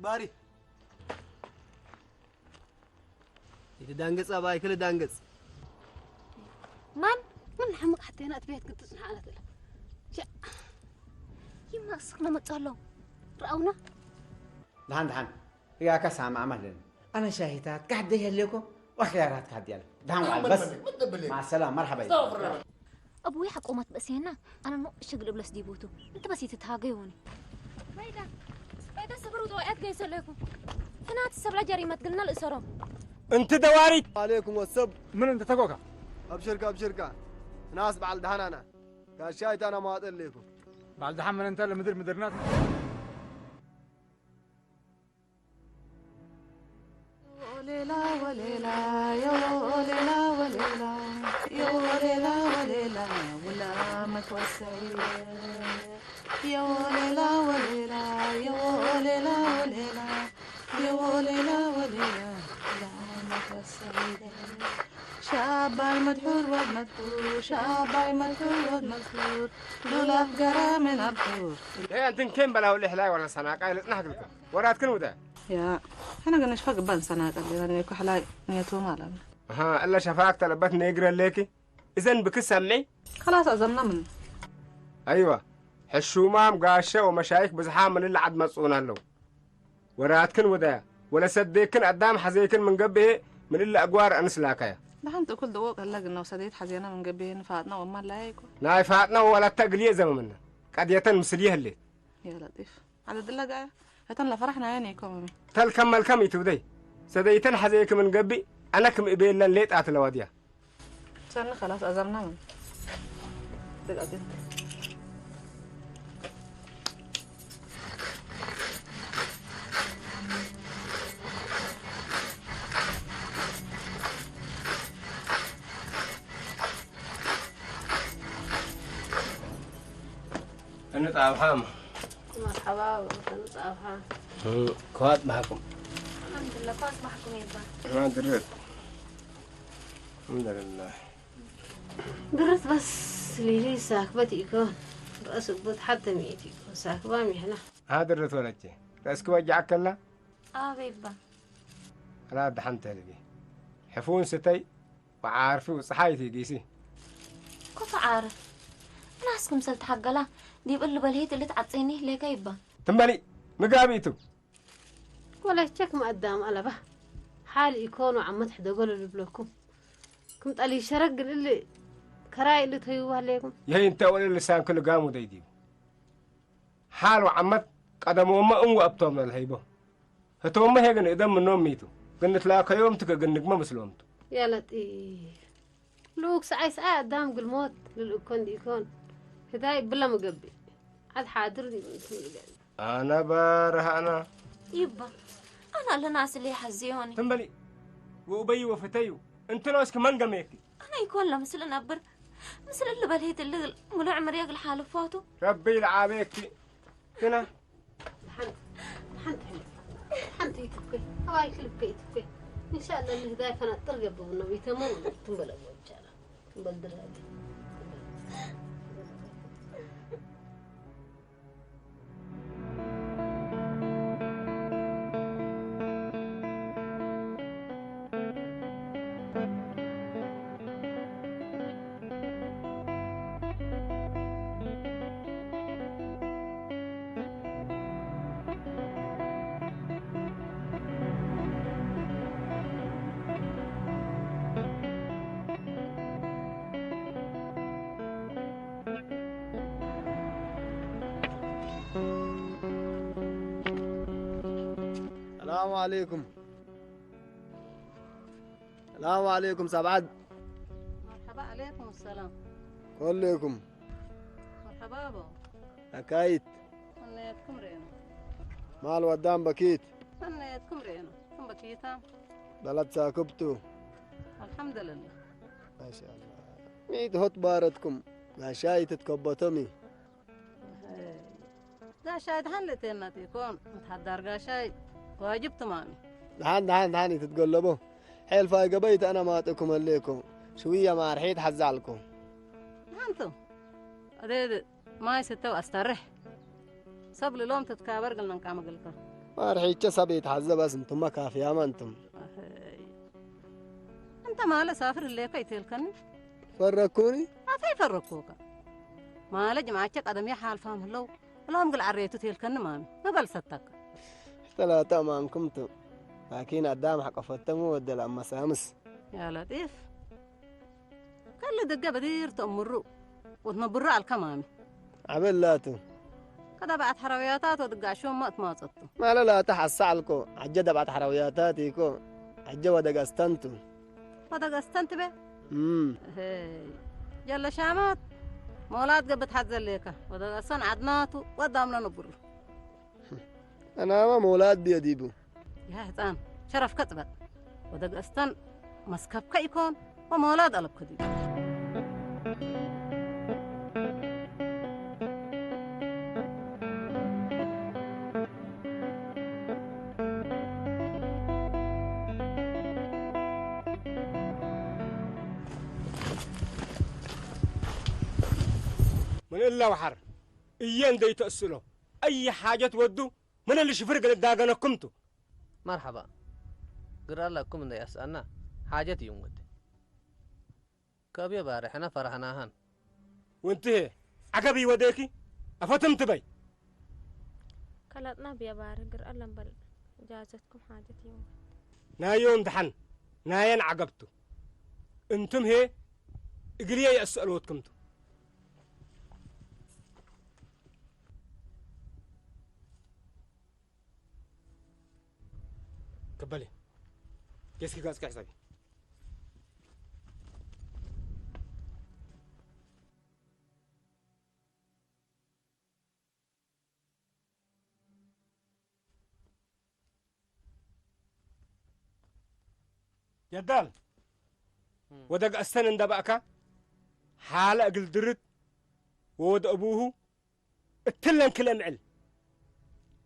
ባሪ። ይትዳንገጽ ኣባይ ክልዳንገጽ። ማን? ምን ሓምቕ ሓተይና እቲ ቤት ክትጽንሓ ኣለት እለ። ጃ። ይማስክ መመጻ ኣሎ። ረኣውና። ደሓን ደሓን። ሪኣካ ሳማዕ ማለት። ኣነ ሻሂታት ካሕደ የለኮ። ወኽያራት ካሕደ ያለ። ደሓን ዋል በስ። مع السلامة مرحبا. ኣቡይ ሓቆማት በእስየና ኣነ ኖ ሽግል እብለስ ዲቦቱ እንተ በሲት ተሃገዮኒ። ባይዳ ባይዳ ሰበሩ ተዋያት ገይሰለኩ ፍናት ሰብላ ጀሪመት ግልና ልእሰሮ። أنت دواري. عليكم والسب. من أنت تكوكا؟ أبشرك أبشرك. ناس بعل دهنانا. كاشايت أنا ما أطلع لكم. بعل دحم من أنت اللي مدير مديرنات. ወሌላ ወሌላ፣ ዮ ወሌላ ወሌላ፣ ዮ ወሌላ ወሌላ፣ ውላ መትወሰይ። ዮ ወሌላ ወሌላ፣ ዮ ወሌላ ወሌላ፣ ዮ ወሌላ ወሌላ፣ ውላ መትወሰይ። ሻባይ መድሑር ወድ መድሑር፣ ሻባይ መድሑር ወድ መድሑር፣ ሉላፍ ገራምን ኣብሑር። هي أنت كم بلا ولا حلاي ولا سناقة لتنحق لك. وراتكن وده. يا، أنا قلنا شفق بان سنة قال لي، أنا يكو حلاي نيتو مالا. ها، إلا شفاك طلبت نيجر ليكي. إذن بك سمعي. خلاص أزمنا من. أيوة. ሕሹማም ጋሸ ወመሻይክ ብዝሓ ምልሊ ዓድ መጽኡና ኣለዉ። ወራትክን ውደያ ወለሰደይክን ኣዳም ሓዘይክን ምንገብሄ ምልሊ ኣግዋር ኣንስላካያ። ንሓንቲ እኩል ደዎ ከለግ ነው ሰደይት ሓዜና ምንገብሄ ንፋጥና ወማላያ ይኮ። ናይ ፋጥና ወላታ ግልየ ዘመምና ቀድየተን ምስልየ ህሌት። يا لطيف. على دلقة. هتن لفرحنا يعني كومي. ተልከም መልከም ይትብደይ ሰደይተን ሓዘይክ ምንገቢ ኣነ ክም እቤለን ሌጣ ትለዋድያ። استنى خلاص أزمنا من. دقيقة. እንጣብሓም። መርሓባ፣ እንጣብሓ። እም፣ ከዋት ማሕኩም። ኣልሓምዱሊላህ፣ ከዋት ማሕኩም ይባል። ማን ድርት? ኣልሓምዱሊላህ። ድርት በስ ሊሊ ሳክበት ኢኮ። ረእስ ቡት ሓተ ሚእት ኢኮ። ሳክባ ሚሕና። ها ድርት ወለቼ። ረእስኪ ወጃዓከላ? ኣበይ ይባል? ራ ደሓን ተልጊ። ሕፉን ስተይ ወዓርፊ ውጽሓይ ትጊሲ። ኮፈ ዓርፍ። ናስ ክምሰል ተሓገላ ዲብ እሊ በልሄት እሊ ተዓጽኒ ሌከ ይባ። ትንበሊ፣ ምጋቢቱ። ወለቸክ ማእዳም ኣለባ። ሓል ኢኮኑ ዓመት ሕደጎ ልብለኩም። ክም ጠሊ ሸረግ እሊ ከራይ እሊ ተይዋሌኩም። ይሄ እንተ ወለ ልሳን ክልጋሙ ደይዲቡ። ሓል ወዓመት ቀደሞመ እም ወእብቶም ለልሀይቦ። ህቶመ ሄግን እደም ምኖም ሚቱ። ግን ንትላከዮም ትከ ግን ንግመ ምስሎምቱ። يا لطيف. لوك سعي سعي أدام قلموت للأكون ديكون. هداي بلا مقبي. عاد حاضر دي بنت مقبي. ኣነ በረሃና። ይባ፣ ኣነ ኣለና ስለ ይሓዝዮኒ። ትንበሊ፣ ወኡበይ ወፈተዩ፣ እንትሎ እስኪ መንገመየኪ። ኣነ ይኮን ለምስል ነብር፣ ምስል እሊ በልሄት እሊ ሙሉ ዕምር የግል ሓልፎቱ። ረቢ ይልዓበየኪ። ግና ሓንቲ፣ ሓንቲ፣ ሓንቲ፣ ሓንቲ ይትኮይ፣ ኣባይ ክልኮ ይትኮይ። ኢንሻኣላህ፣ ንህዳይ ፈናጥር ገብቡ ነው፣ ይተመው ትንበለ ወጃላ። ትንበል ድራቢ። السلام عليكم. السلام عليكم سبعد. مرحبا عليكم السلام. كلكم. مرحبا بو. أكايت. هنيتكم رينا. مال ودان بكيت. هنيتكم رينا. كم بكيتا؟ بلد ساكبتو. الحمد لله. ما شاء الله. ميت هوت بارتكم. ما شاي تتكبتمي. ጋሻይ ድሓን ለቴናት ይኮን፣ ምትሓዳር ጋሻይ ዋጅብ ትማሚ። ደሓን፣ ደሓን፣ ደሓን ይትትገለቦ። ሐልፋይ ገበይት ኣነ ማጥኩም ኣለኩም። ሽውያ ማርሒት ሓዛልኩም። ደሓንቱ። ኣደ ማይ ስተው ኣስታርሕ። ሰብ ልሎም ትትካበር ግልነንቃ መግልካ። ማርሒቸ ሰብ ይትሓዘባስ እንቱማ ካፍያማ እንቱም። ኣኸይ። እንተ ማለ ሳፍር ህሌካ ይትልከኒ? ፈረኩኒ? ኣፈይ ፈረኩካ። ማለ ጅማዓቸ ቀደም ይሓልፋም ህለው። እሎም ግል ዓረየቱ ትልከኒ ማሚ። መበል ሰተካ። ተላታ ማንኩምቱ። ላኪን ኣዳም ሓቀፈተሙ ወደላ ኣመሳምስ። ያ ለጢፍ። ከሊ ድገ በዲር ተእምሩ። ወትነብሩ ኣልካ ማሚ። ዓበላቱ። ከዳ በዓት ሓራውያታት ወድጋ ሾማ እትማጸቱ። ማለላ ተሓሳ ኣልኮ። ዓጀ ደብዓት ሓራውያታት ኢኮ። ዓጀ ወደጋ ኣስተንቱ። ወደጋ ኣስተንት በ? እም። እህ። ጀለ ሻማት። ሞላት ገብት ሓዘ ለካ። ወደጋ ኣስተን ዓድናቱ ወዳምና ነብሩ። ኣናማ ሞላት ብየዲቡ። ያ ህፃን፣ ሸረፍከ ፅበጥ። ወደጋ ኣስተን መስከብከ ይኮን፣ ወሞላት ኣለብከ ድዩ? ምን እላ ወሓር፣ እየ እንደይተእስሎ፣ ኣይ ሓጀት ወዱ፣ ምን እሊ ሽፍር ገለ ዳገነኩምቱ። መርሓባ። ግራ ኣለኩም እንደ ያስኣና፣ ሓጀት እዩ እንግዲ። ከብዮ ባርሕና ፈራህናሃን። ወንትሄ፣ ዓገብ ይወደኪ፣ ኣፈትም ትበይ። ከላጥና ብየባር ግር ኣለን በል፣ እጃዘትኩም ሓጀት ይወት። ናዮም ደሓን፣ ናየን ዓገብቱ። እንቱም ሄ፣ እግልየ የእስአልወትኩምቱ። ክበል፣ ጌስኪ ጋጽኪ ሕሳቢ። ጀዳል፣ እም። ወደግ ኣስተን እንደባእካ፣ ሓለ እግል ድርት፣ ወወደ እቡሁ፣ እትለን ክለ ምዕል።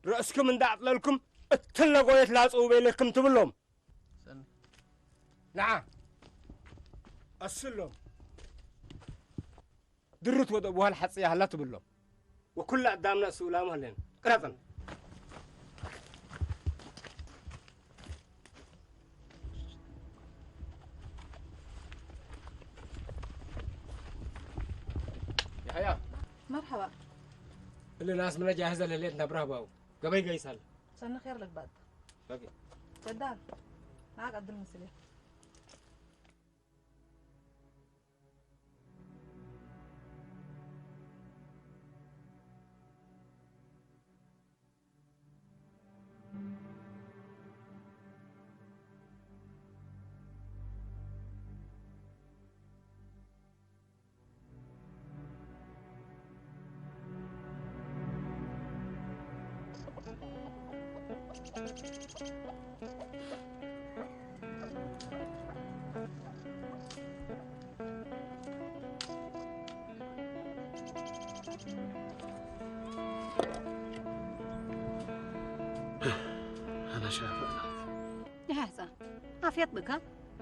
ርእስኩም እንዳኣጥለልኩም፣ እትለ ጎየት ላጽው በይለኩም ትብሎም። ሰኒ። ንዓ፣ ኣስሎም። ድርት ወደ እቡሃል ሓጽያ ሃላ ትብሎም። ወኩላ ኣዳምና እሱ ላም ሃለን። ቅረጽን። ያህያ። መርሐባ። እለ ናስ ምነ ጃህዘ ለሌት ነብረህ ባው። ገበይ ገይሳል። ሰኒ ኼር ልግባት። ኦኬ። በዳል። ና ቀድም ምስል። ኣና ሻፈ ናት። ይሓሕፃ፣ ዓፍያት ብካ?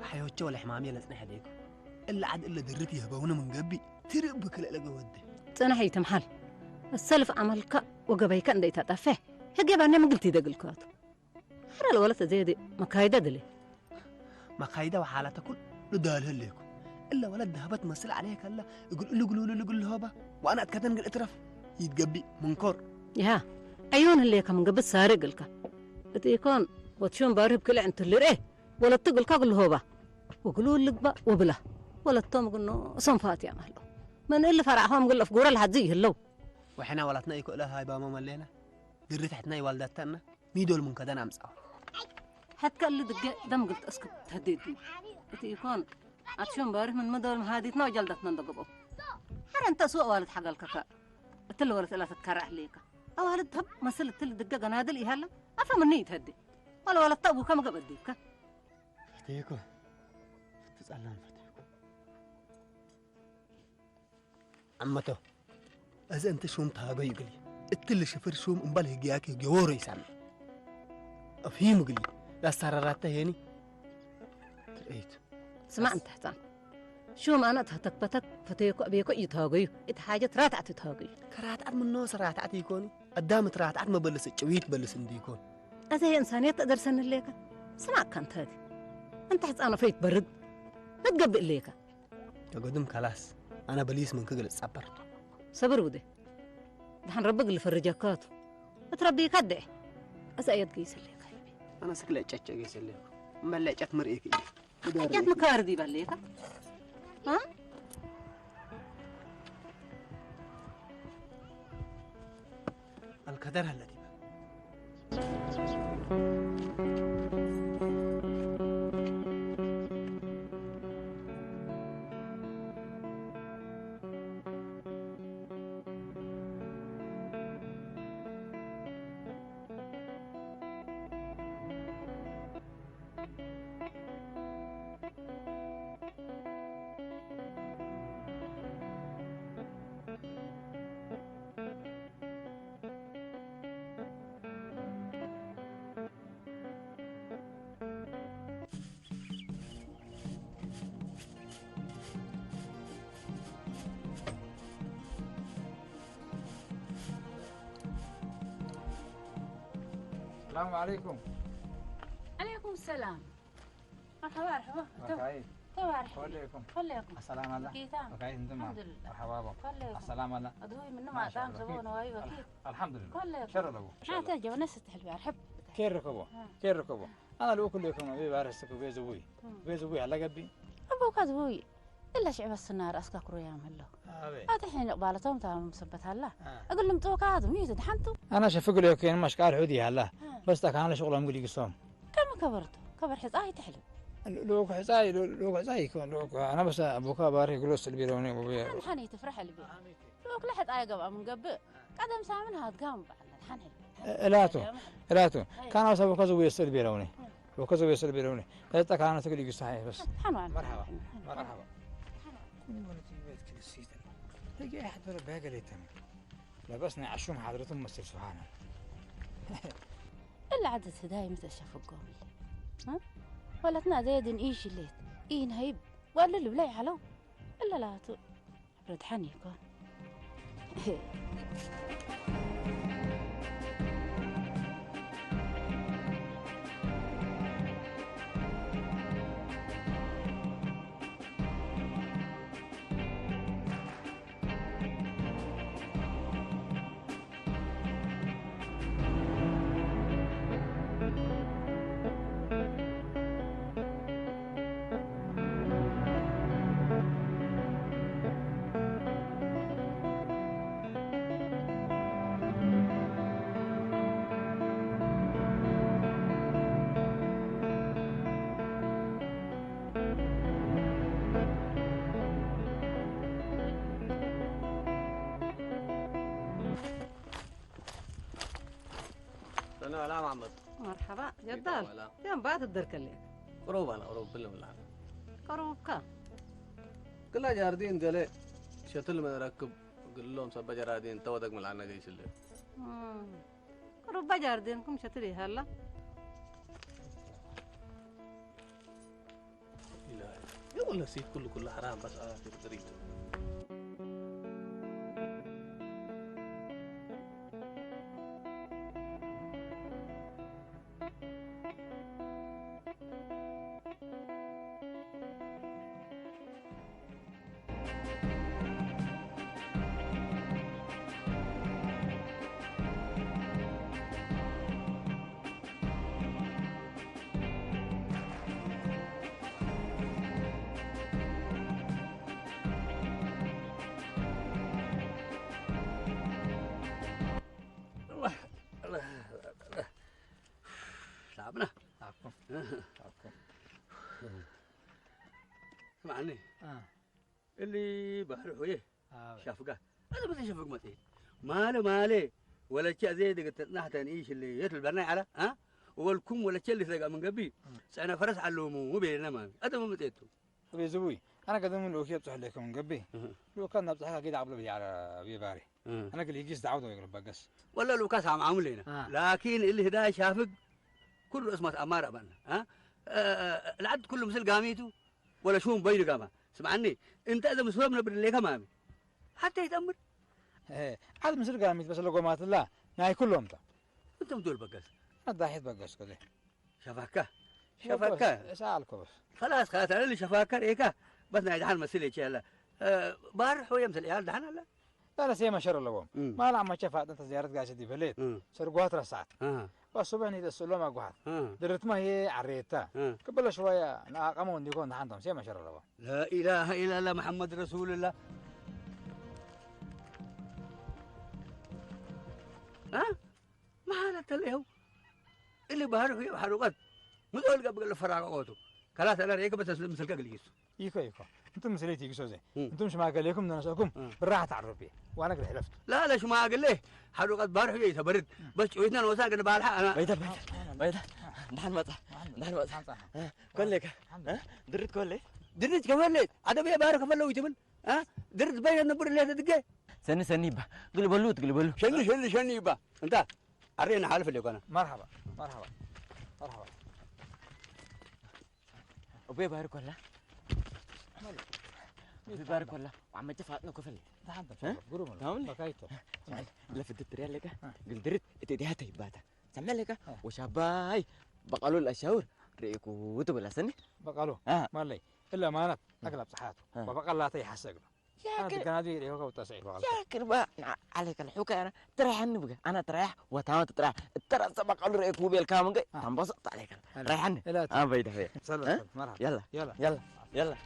ሓዮቸ ወለ ሕማሜ ለጽንሐ ደይኩ። እለ ዓድ እለ ድርት ይህበውነ ምን ገቢ ትርእ ብክልእ ለገወደ። ጽንሕ ይትምሓል። እሰልፍ ዓመልካ ወገበይካ እንደይታጠፈ፣ ሕጌ ባነ ምግልቲ ይደግልካቱ። ሓረ ለወለት ዘየደ መካይደ ድለ። መካይደ ወሓላተ ኩሉ ዳልህ ለይኩ። እለ ወለት ዳህበት መስል ዓለየ ከላ፣ እግል እሉ ግሉ እሉ ግሉ ሆባ፣ ዋና እትከተን ግል እትረፍ። ይትገቢ ምንኮር። ይሃ፣ ዕዮን ህሌካ ምን ገብት ሳረ እግልካ። እቲ ኢኮን፣ ወትሾን ባርህ ብክልዕ እንትልርኤ፣ ወለቱ እግልካ ግሉ ሆባ። ወግሉ ልግባ ወብላ። ወለቶም ግኖ ሶንፋት ያም ኣሎ። መን እሊ ፈራዕሆም ግል ኣፍጉረ ለሓዚ ይህለው። ወሕና ወላትና ኢኮ እለ ሃይባሞ መሌና። ድሪ ትሕትና ይዋልዳታና። ሚዶል ምን ከደን ኣምጻው። ሕትከ እሊ ድገ ደም ግልጥ እስክ ተህዴዱ። እቲ ኢኮን፣ ኣትሾን ባርህ ምን ምዶል መሃዲትና ወጃልዳትና እንደገበው። ሓረ እንተ እሱ ኣዋልድ ሓጋልከካ። እትል ወለት እላ ተትካራ ኣህልየካ። ኣዋልድ ተብ መስል እትል ድገ ገናድል ይሃላ። ኣፈ ምኒ ይትህዴ። ወለ ወለታ እቡካ መገብ ኣዴብካ። ፈተየኮ። ትጻላን ፈተየኮ። ዓመቶ፣ እዚ እንተ ሹም ታገዩ ግሊ። እትል ሽፍር ሹም እምባል ህግያኪ ገወሮ ይሳሚ። ኣፍሂሙ ግሊ። ላሳራራተ ሄኒ። ትርኢት። ስማዕ እንተ ሕፃን። ሹም ኣነ ተተክበተክ ፈተየኮ ኣበየኮ እዩ ታገዩ። እቲ ሓጀት ራትዓት ታገዩ። ከራትዓት ምኖ ሰራትዓት ይኮኒ። ኣዳም ትራትዓት መበለስ ጭዊት በልስ እንዲ ይኮን። أزي إنسانية تقدر سن ليك. سمع كان تادي. أنت حتى أنا فيت برد. ما تقبل ليك. تقدم خلاص. أنا بليس من كقل السبر. صبر ودي. دحن ربك اللي فرجكات. تربي كده. أزي أيد قيس ليك. أنا سكلة تشتشة قيس ليك. ملة جت مرئيك. جت مكار دي بالليك. ها؟ القدر الذي السلام عليكم. عليكم السلام. مرحبا، مرحبا. مرحبا. تبارك. خليكم. خليكم. السلام عليكم. كيف؟ بخير، انتم؟ الحمد لله. مرحبا بكم. خليكم. السلام عليكم. أدوي من ما شاء الله. طعم زبون واي وكيف؟ الحمد لله. خليكم. شر لكم. حتى جو ناس تحلبي، أرحب. كير ركبوا. ها. كير ركبوا. أنا لو كل يوم أبي بارستك وبيزوي. مم. بيزوي على قبي. أبوك أدوي. إلا شعب السنة رأسك كرويا مهلو. أبي. أتحين قبالتهم تام مثبت هلا. ها. أقول لهم توكا هذا ميت دحنتو. أنا شفق له كين مش قال حودي هلا. ها. بس تاك أنا شغلهم قولي قصهم. كم كبرتو؟ كبر حزاي تحلم. لو حزاي، لو، لو حزاي يكون، لو أنا بس أبوك باري قلوس البيروني وبي- حن حني تفرح البيت. لو كل حد آي قبل من قبل. قدم سامن هاد قام بعد. حن حلم. እላቱ፣ እላቱ፣ ካና ሰብ ከዚ ወየሰል ቢረውኒ። ወከዚ ወየሰል ቢረውኒ። እጣ ካና ትግል ይግሳይ በስ። ሓንዋን። መርሓባ። መርሓባ። ኩሉ ማለት ይበት ክልሲት። ተገ ያሕደረ ባገሌተም። ለበስ ናይ ዓሹም ሓድረቱም መስል ስብሓነ። እላ ዓደት ህዳይ ምተሸፍጎም። እ? ወለትና ዘይድን ኢሽ ሌት። ኢን ሃይብ። ወልል ብላይ ሓለው። እላ ላቱ። ردحان يكون. ሰላም መሓመድ። መርሓባ ጀዳል። የም ባት ደርከልየ። ቅሩብ ኣነ ቅሩብ ብልም ላነ። ቅሩብካ። ግላ ጃርዲን ገለ ሸትል መረክብ ግሎም ሰበ ጀራዲን ተወደግ ምላነ ገይስለ። እም፣ ቅሩባ ጃርዲንኩም ሸትል ይሃላ። إلهي. يا والله سيد كله كله حرام بس آخر طريق. ላብና ኣኩም ኣኩም ስማዕኒ እ። እሊ ባህሪ ሑየ ኣበይ? ሻፍጋ። እዚ ብዘይ ሸፍግ መጽሔት። ማለ ማለ ወለቻ ዘይ ድግት ናሕተን ኢሽ እሊ የት ልበርናይ ዓላ፣ እ? ወልኩም ወለቻ እሊ ስለጋ ምን ገቢ፣ እ። ጸነ ፈረስ ዓለሙ ቤለና ማሚ። ኣደም መጽሔቱ። ኣበይ ዝቡይ? ኣነ ገደም ልኡክ የብጽሕ ለኩም ገቢ። እህ። ልኡካ ናብ ጸሓካ ጌዳ ዓብሎ ብያ ዓላ ብባሪ። እ። ኣነ ግል ይጊስ ዳዓውዶ ይግር በገስ። ወላ ልኡካ ሳምዓሙ ለና። እ። ላኪን እሊ ህዳ ሻፍግ ኩሉ ርእስ ማት ኣማር ኣባና። እ? እ፣ እ፣ ልዓድ ኩሉ ምስል ጋሚቱ ወላ ሹም በይኑ ጋማ። ስምዓኒ፣ እንተ እዘ ምስሎም ነብር ለካ ማሚ። ሓታ ይጠምር። እ፣ ዓድ ምስል ጋሚት በሰለ ጎማትላ ናይ ኩሎም ታ። እንቶም ዶል በገስ። መዳሒት በገስኩ ዘይ። ሸፋካ። ሸፋካ። እሳ ኣልኮ በስ። خلاص، خلاص፣ ኣነ ሸፋካ ርኤካ። በስ ናይ ደሓን መስል እየ ቸለ። እ፣ ባር ሆየም ስለ ያል ደሓን ኣለ። لا، لا، سيما شر لهم. مم. ما لا عم تشفى، أنت زيارة قاعد سيدي بليت. مم. سرقوها ترى ساعات. آه. بس صبح نيت السلوم أقوحات. آه. درت ما هي عريتا. آه. قبل شوية نعاقمه ونديكون نحنتم. سيما شر لهم. لا إله إلا الله محمد رسول الله. ها؟ ما حالة له؟ اللي بحر هي حرقت. مو ذول قبل الفراغ أوتو. خلاص، أنا ريك بس أسلم مسلك قليس. يكو، يكو. أنتم مسليتي يكسو زي. مم. أنتم شما قال لكم أنا سأكم. مم. بالراحة تعرفي. وأنا قد حلفت. لا، لا، شما قال ليه؟ حرقت بارح هي تبرد. بس ويتنا نوسا قد بالحق أنا. بيتا، بيتا. بيتا. نحن مطا. نحن مطا. ها؟ كل لك. ها؟ درت كل لك؟ درت كمان لك. عاد بيا بارك فلو يتمن. ها؟ درت بين النبر اللي تدقى. سني، سني با. قل بلوت، قل بلو. شني، شني، شني با. أنت. أرينا حالف اللي كنا. مرحبا، مرحبا، مرحبا. أبوي بارك الله. مالك؟ أبوي بارك الله. وعم تفعل نكفل. ده حد ها؟ شغل، قولوا مالك. تمام لي؟ بكايته. اسمع، لا في الدتر يا لك. ها. قل درت، إنت دي هاتي باتا. سمع لك. ها. وشاباي، بقالوا الأشاور، ريكو تبلا سني. بقالوا. ها. مالي. إلا أمانة، ها. أغلب صحاته. ها. وبقال لا تيحسق له. يا أنا كر-، تقنادي يا كوتا سعيد والله. يا كربا، عليك الحكاية، أنا تريح عني بقى. أنا تريح وتاوت تريح. ترى سبق أقول رأيك هو بالكامل جاي. آه. تنبسط عليك. هلا. ريح عني. لا، آه، بيد هي. سلام، ها؟ سلام. مرحبا. يلا. يلا. يلا.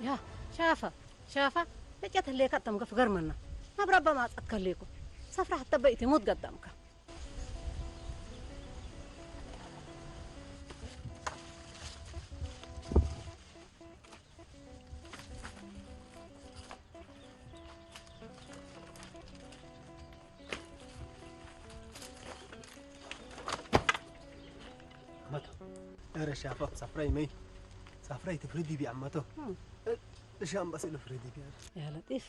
يا شافة، شافة، لقيت اللي كتم قف قرمنا. ما بربى ما تأكليكو. سفرة حتى بيتي موت قدامك. عمته. أرى شافك صفري مي. صفري تفردي بي عمته. مم. إيش عم بس إنه فردي بي أنا. يا لطيف.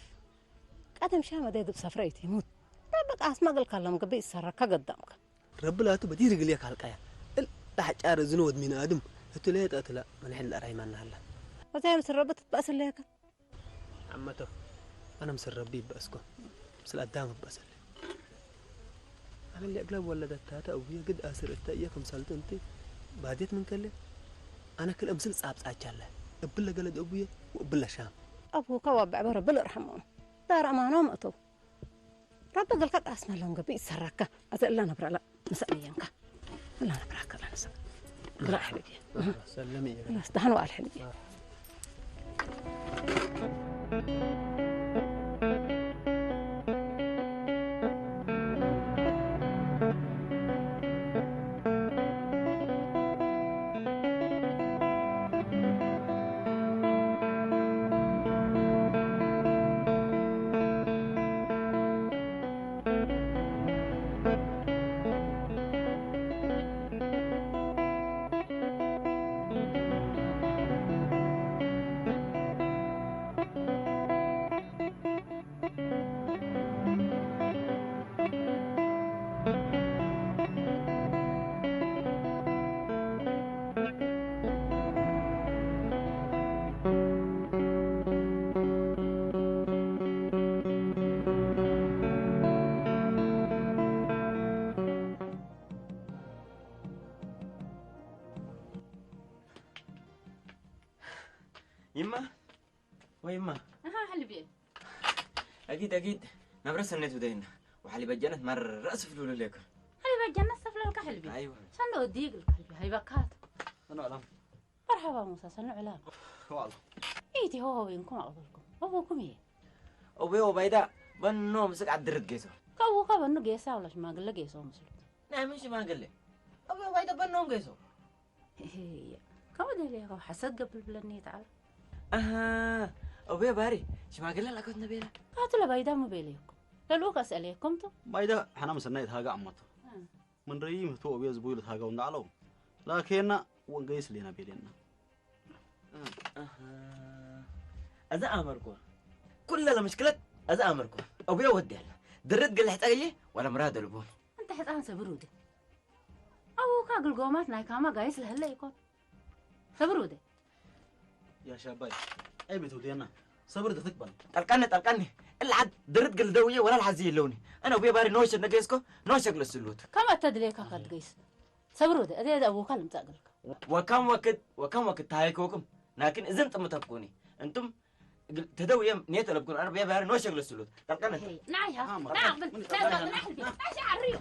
قدم شام ده يدب صفري تيموت. طبق أسمع قال كلام قبي سرك قدامك. رب لا تبدي رجليك هالكايا. ال-، لا حجار زنود من آدم. هتليت أتلا من حل أراي من هلا. وزي مس الرب تتبأس ليك. عمته، أنا مسر ربي بأسكو. بس الأدام بأسل. أنا اللي أقلب ولدت تاتا أبويا قد آسر إتا إياك مسالت أنت. باديت من كله. أنا كل أمسل صعب صعب جالة. أبلا قلد أبويا وأبلا شام. أبوك وابع برا بلا رحمه. دار أمانة ما أتو. رب قلقت أسمع لهم قبي سرك. أزل لا نبرا لا. مسألينك. لا نبرا كلا نسأل. لا حبيبي. سلمي. لا استهنوا على الحبيبي. يما، ويما. أها، حلبي. أكيد، أكيد. نبرس النت ودينا. وحليب الجنة مرة سفلول لك. حليب الجنة سفلول كحلبي. أيوة. شنو وديك الكلبي؟ هاي بكات. أنا أعلم. مرحبا موسى، سنو علام. والله. إيتي هو هو ينكم أقولكم. أبوكم إيه؟ أبوي وبيدا بنو مسك عدرت جيسو. كوكا بنو جيسا ولا شما قل جيسو مسلوك. نعم، شما قل. أبوي وبيدا بنو جيسو. هي. كم دليل هو حسد قبل بلني تعال. أها. أبويا باري، شماغلة لاكوت نبيلة. هاتو لبايدا مبيليكم. للوكا سأليكم تو. بايدا حنا مسنا يتهاجا عمتو. من ريم تو أبويا زبوي لتهاجا ونعلو. لكن ونقيس لنا بيلنا. أها. أذا أمركو. كل المشكلة أذا أمركو. أبويا ودي هلا. درت قال حتى ولا مراد البون. أنت حتى أنسى برودي. أو كاقل قومات نايكاما قايس لهلا يكون. ሰብር ውደ። ያ ሻባይ፣ ኣይ ቤት ውዴና፣ ሰብር ትትቅበል። ጠልቀኒ፣ ጠልቀኒ። እልዓድ ድርት ግል ደውዬ ወላ ልሓዚ የለውኒ። ኣነ ውቤ ባሪ ኖሸ ነገስኮ፣ ኖሸ ግለስሉት። ከም ኣተድሌካ ካትገይስ። ሰብር ውደ፣ እደ እደ ኣቦካ ልምጻእ ግልካ። ወካም ወክት፣ ወካም ወክት ታይኮኩም። ናኪን እዝን ጥምተኩኒ። እንቱም ግል-፣ ተደውዬም ኔት ለብኩን፣ ኣነ ውቤ ባሪ ኖሸ ግለስሉት። ጠልቀኒ። ናያ፣ ናቕብል፣ ናቕብል፣ ናቕብል፣ ናቕብል፣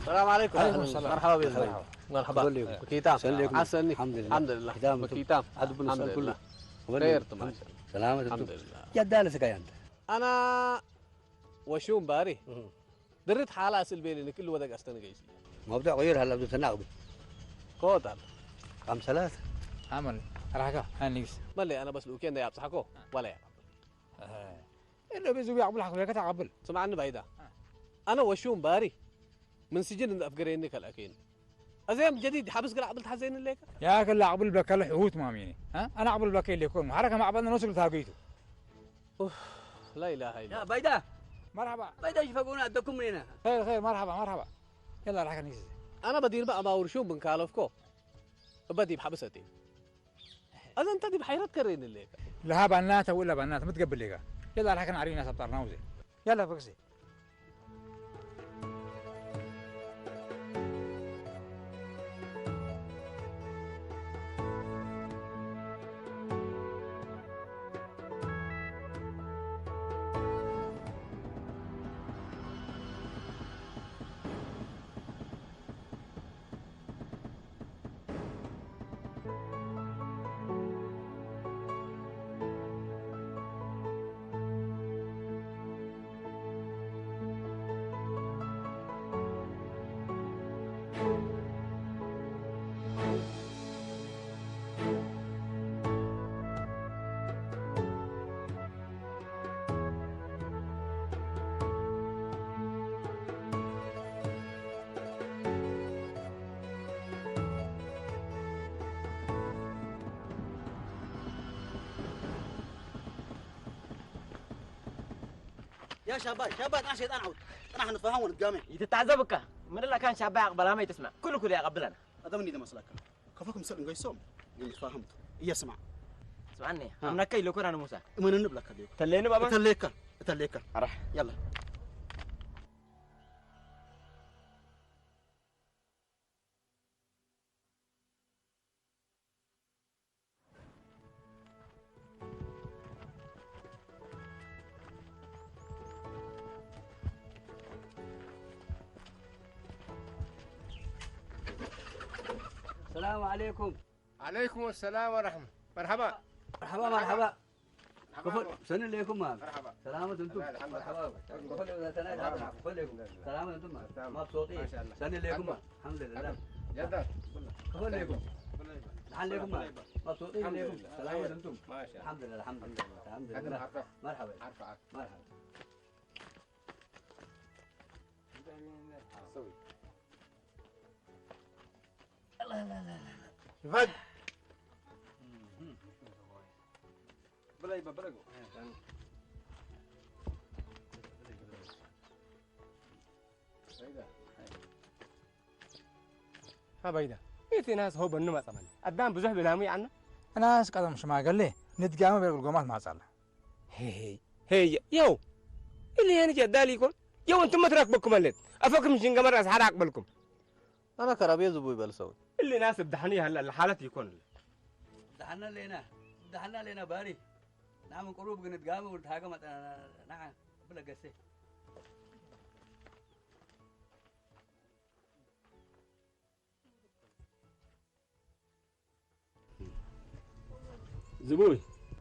السلام عليكم. عليكم السلام. مرحبا بك. مرحبا. مرحبا. كيف حالك؟ سليكم. حسني. الحمد لله. الحمد لله. كيف حالك؟ كيف حالك؟ الحمد لله. خير، تمام. سلامة. الحمد لله. يا دالة سكاي أنت. أنا وشوم باري. درت حالة أسل بيلي نكل ودك أستنى جيسي. موضوع غير هلا بدو تناقض. كوتر. خمسة ثلاثة. عمل. راحكا. هانيكس. مالي أنا بس لو كان ده يابسحكو. ولا يا. إلا بيزو يعقبل حقل، كتعقبل. سمعني بعيدة. أنا وشوم باري. من سجن أفقريني كالأكين. أزيم جديد، حبس قال عقبل تحزين ليك. يا كلا عقبل بكل حوت ماميني. ها؟ أنا عقبل بكل ليكون. حركة مع بعضنا نوصل تاقيتو. أوف، لا إله إلا يا الله. بيدا. مرحبا. بيدا، شفقونا عندكم هنا. خير، خير، مرحبا، مرحبا. يلا، راح كنيسة. أنا بدير بقى ما ورشوم بنكالفكو. بدي بحبستي. أذا أنت دي بحيرة كرين الليك. لها بنات ولا بنات، متقبل ليك. يلا، راح كان عرينا سبتار ناوزي. يلا، بكسي. يا شباب، شباب، أنا شيطان عود. أنا هنتفاهم ونتجامع. يتتعذبك. من اللي كان شباب يقبل ما يتسمع. كل كل يقبلنا. هذا من اللي مسلك. كفاكم سر نقيسهم. يتفاهمت. يسمع. اسمعني. ها. أنا كي لو كنا موسى. من النبلة كذي. تليني بابا. تليك. تليك. أروح. يلا. السلام عليكم. عليكم السلام ورحمة. مرحبا. مرحبا، مرحبا. كفل، سن ليكم ما. مرحبا. سلامة أنتم. الله يرحمك. مرحبا. كفل، سنة مرحبا. كفل ليكم. سلامة أنتم ما. سلامة. ما بصوتي. ما شاء الله. سن ليكم ما. الحمد لله. جدع. كفل ليكم. الحمد لله. ما بصوتي الحمد ليكم. لله. سلامة أنتم. ما شاء الله. الحمد لله، الحمد لله. الحمد لله. مرحبا. عارفة، عارفة. مرحبا. سوي. الله، لا، لا، لا. شفت؟ በላይ በበለጎ። ሃባይዳ። እቲ ናስ ሆ በኑ ማጻማን። ኣዳም ብዙሕ ብላሙ ይዓና። እናስ ቀደም ሽማግሌ ንድጋሚ በርግል ጎማት ማጻላ። ሄይ፣ ሄይ፣ የው። ኢሊ ሄን ጀዳል ይኮን? የው፣ እንቱም መትረክበኩም ኣለት። ኣፈኩም ሽንገመር ኣስሓር ኣቅበልኩም። ኣነ ከራብየ ዝቡ ይበል ሰው። እሊ ናስ ብዳሕኒ ይሃላ፣ ሓለት ይኮን። ብዳሕና ሌና፣ ብዳሕና ሌና ባሪ። ናምን ቁሩብ ግን ድጋሚ ወልድ ሃገ መጠና፣ ና፣ ብለገሴ። ዝቡይ፣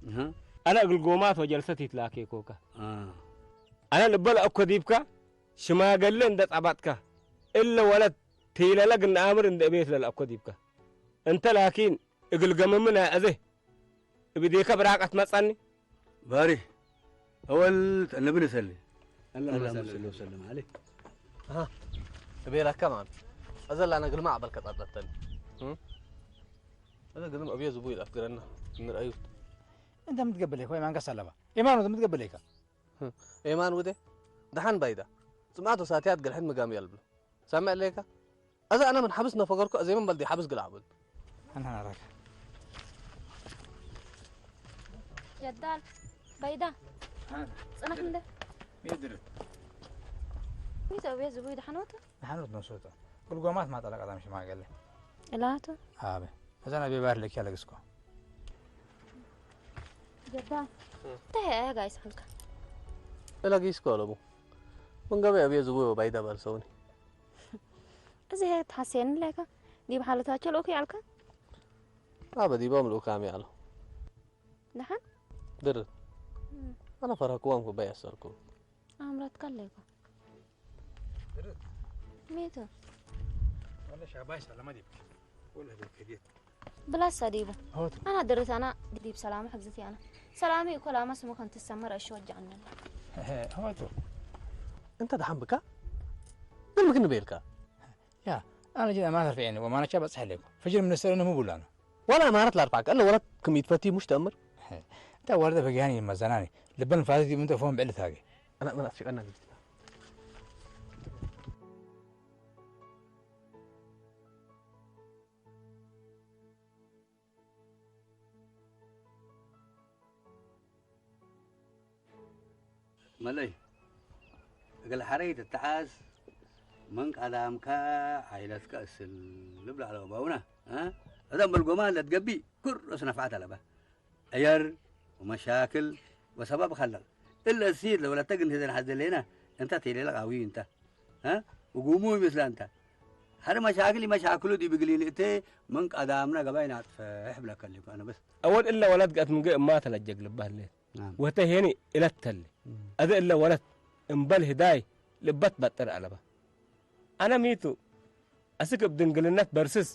እህ። ኣነ እግል ጎማት ወጀልሰት ይትላኬ ኮካ። አ። ኣነ ልበል ኣኮ ዲብካ፣ ሽማገሌ እንደ ጻባጥካ፣ እለ ወለት ትይለለግ እንደ ኣምር እንደ እቤት ለል ኣኮ ዲብካ። እንተ ላኪን እግል ገመምን ኣዘ፣ እብዴከ ብራቀት መጻኒ። ባሪ፣ ኣወል ተነብን ሰሊ። ኣላሁመ ሰሊ ወሰለም ዐለይህ። ኣሃ፣ እቤላካ ማለት። ኣዘላ ነግልማ ኣበልከ ጣጣተን። እም? ኣዘ ግልም ኣብየ ዝቡ ይላፍ ግረና። ንርኣዩ። እንተ ምትገበለይ፣ ወይ ማንጋስ ኣለባ። ኤማኑ፣ እንተ ምትገበለይካ? እም፣ ኤማን ውዴ፣ ደሓን ባይዳ። ጽምኣት ወሳትያት ገልሕን ምጋም ያልብሎ። ሰምዕ ለይካ? ኣዛ ኣነ ምን ሓብስ ነፈገርኩ፣ ኣዘይ ምን በልዲ ሓብስ ግልዓ በል። ኣና ናራካ። ጀዳል፣ ባይዳ። ኣና። ጽናሕ እንደ? ሚድር። ሚቶ ቤት ዝቡይ ደሓን ወጡ? ደሓን ወጡ ነሶቶ። ጉልጓማት ማጣላ ቀዳም ሽማገለ። እላቱ? ኣበ። እዛ ናይ ቤባር ለኪ ኣለግስኮ። ጀዳል። እንታይ እያ ጋይስ ሓልካ? እላጊስኮ ኣለቡ። ምን ገበያ ቤት ዝቡይ ባይዳ በል ሰውኒ። እዚ ትሓስየኒ ኣለካ? ዲብ ሓለታቸው ልኡክ ያልካ? ኣበ ዲቦም ልኡካም ያሉ። ደሓን? ድር። እም። ኣነ ፈራኩዋም ኩባይ ኣሰርኩ። ኣምራትካ ኣለካ? ድር። ሜቶ። ወላ ሻባይ ሰላማ ዲብክ። ወላ ዲብክ ዲት። ብላሳ ዲቡ። ሆቱ። ኣና ድርት ኣና ዲብ ሰላማ ሕግዝት ያና። ሰላሚ እኮ ላማ ስሙ ከንትሰመር እሺ ወጃ ኣነላ። ሆቱ። እንተ ደሓን ብካ? ግን ምክን ቤልካ? ያ፣ ኣነ ጅን ኣማተር ፊዐኒ፣ ወማነቻ በጽሕ ለይኩ። ፍጅር ምንስተር እነ ሙቡላና። ዋላ ኣማረት ላርፋዕካ፣ እለ ወረት ክም ይትፈቲ ሙሽ ተእምር? እንታ ወረደ በጊሃን ይመዘናኒ። ልበን ፋቲት ይምንተ ፎን ብዕል ታገ። ኣና፣ ኣና፣ ኣስፊቀና ግጅትና። መለይ፣ እግል ሐረይ ትተዓዝ፣ ምን ቀዳምካ ዓይለትከ እስል ልብል ኣለዉ ባውና፣ እ? እዘም በልጎማ ለትገቢእ ኩርስ ነፍዓት ኣለባ። ዕየር ወመሻክል ወሰባብ ኸለቅ። እለ እሲት ለወለተ ግን ህዘን ሐዘ ሌና፣ እንተ ቴሌለ ቃዊ እንተ፣ እ? ውጉሙ ይመስላ እንተ። ሐደ መሻክል ይመሻክሉ ዲብ እግል ይልእቴ፣ ምን ቀዳምና ገባይ ናጥፈሕ ብለከ ኣለኩ ኣነ በስ። ኣወል እለ ወለት ገአት ምንገ እማ ተለጀግ ልባህ ሌት። ናም። ወህተ ሄኒ እለት ተሊ። እም። አዘ እለ ወለት እምበል ህዳይ ልበት በጥር አለባ። አነ ሚቱ አስክ እብ ድንግልነት በርስስ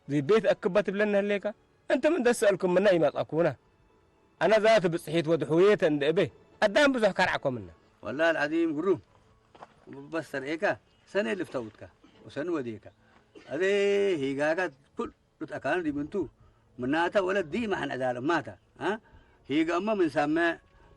ዚ ቤት አክበት ብለነ ህሌካ እንተ ምን ደስ አልኩም ምና ይመጣኩና። አነ ዛት ብጽሒት ወድ ሁየተ እንደ እቤ አዳም ብዙሕ ከርዓኮ ምና። ወላሂ አልዓዚም ግሩም። በስ ተርኤካ ሰኔ ልፍተውትካ ወሰኒ ወዴካ። አዘ ሂጋጋት ኩል ሉት ኣካን ዲብ እንቱ፣ ምናተ ወለት ዲመ ሐን ዕዳል እማተ፣ አ? ሂገ እመ ምን ሰምዕ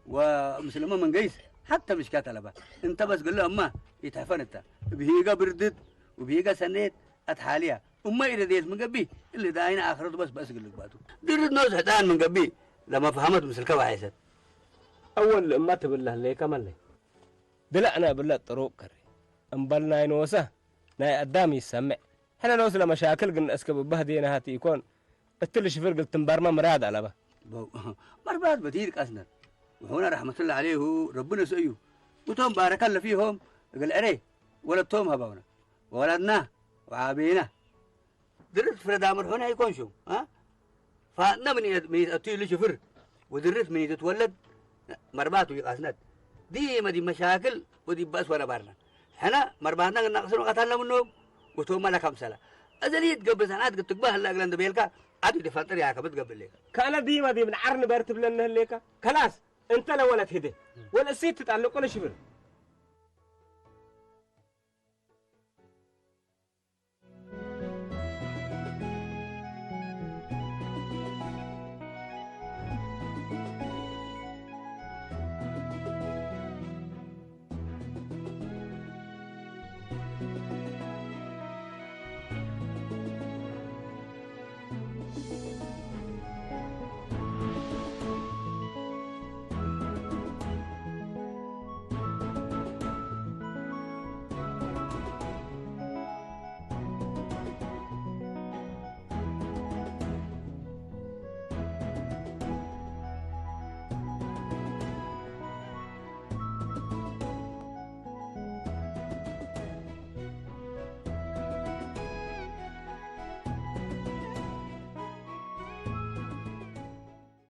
ወምስል እመ ምን ገይስ፣ ሐተ ምሽካት አለባ። እንተ በስ ግለ እመ ኢትሕፈን እተ። እብ ሂገ ብርድት፣ እብ ሂገ ሰኔት፣ አትሓልያ። እመ ኢረዴት ምን ገብእ፣ እሊ ዳይነ አክረቱ በስ በእስ ግል ግባቱ። ድርት ኖስ ሕጣን ምን ገብእ፣ ለመፍሀመት ምስልከ ወሐይሰት። አወል እመ ትብለህ ለይከ መለይ። ድለዕነ እብለ ጥሩቅ ከሪ። እምበል ናይ ኖሰ ናይ አዳም ይሰምዕ። ሕነ ኖስ ለመሻክል ግን እስከ ብባህ ዴናሃት ኢኮን። እትሊ ሽፍር ግል ትንበርመ ምራድ አለበ። በው፣ መርባት በቲድ ቃስነት። ወሑነ ረሕመቱላ ዐሌሁ ረቢ ነስአዩ። እቶም ባረከ ለፊሆም እግል ዕሬ ወለቶም ሀባውነ። ወወለድና ወዓቤና። ድርት ፍረ ዳምር ሑነ ኣይኮንሹ፣ አ? ፋጥነ ምን የት-፣ ምን ይትአቱ ኢሉ ሽፍር፣ ወድርት ምን ይትትወለድ መርባት ወይቃስነት። ዲመ ዲብ መሻክል ወዲብ በእስ ወነባርና። ሕነ መርባትና ግናቅስን ወቀተልና ምኖም፣ ወቶመ ለከምሰለ። እዘ ሊትገብእ ሰንዓት ግትግባህ ህለ እግለ እንደ ቤልካ፣ ዓድ ወዲፈንጥር ያከብት ገብእ ሌከ። ከእነ ዲመ ዲብ ነዓር ንበር ትብለኒ ህሌከ። ከላስ፣ እንተ ለወለት ህደ፣ ወለእሲት ትጣልቆ ለሽፍር።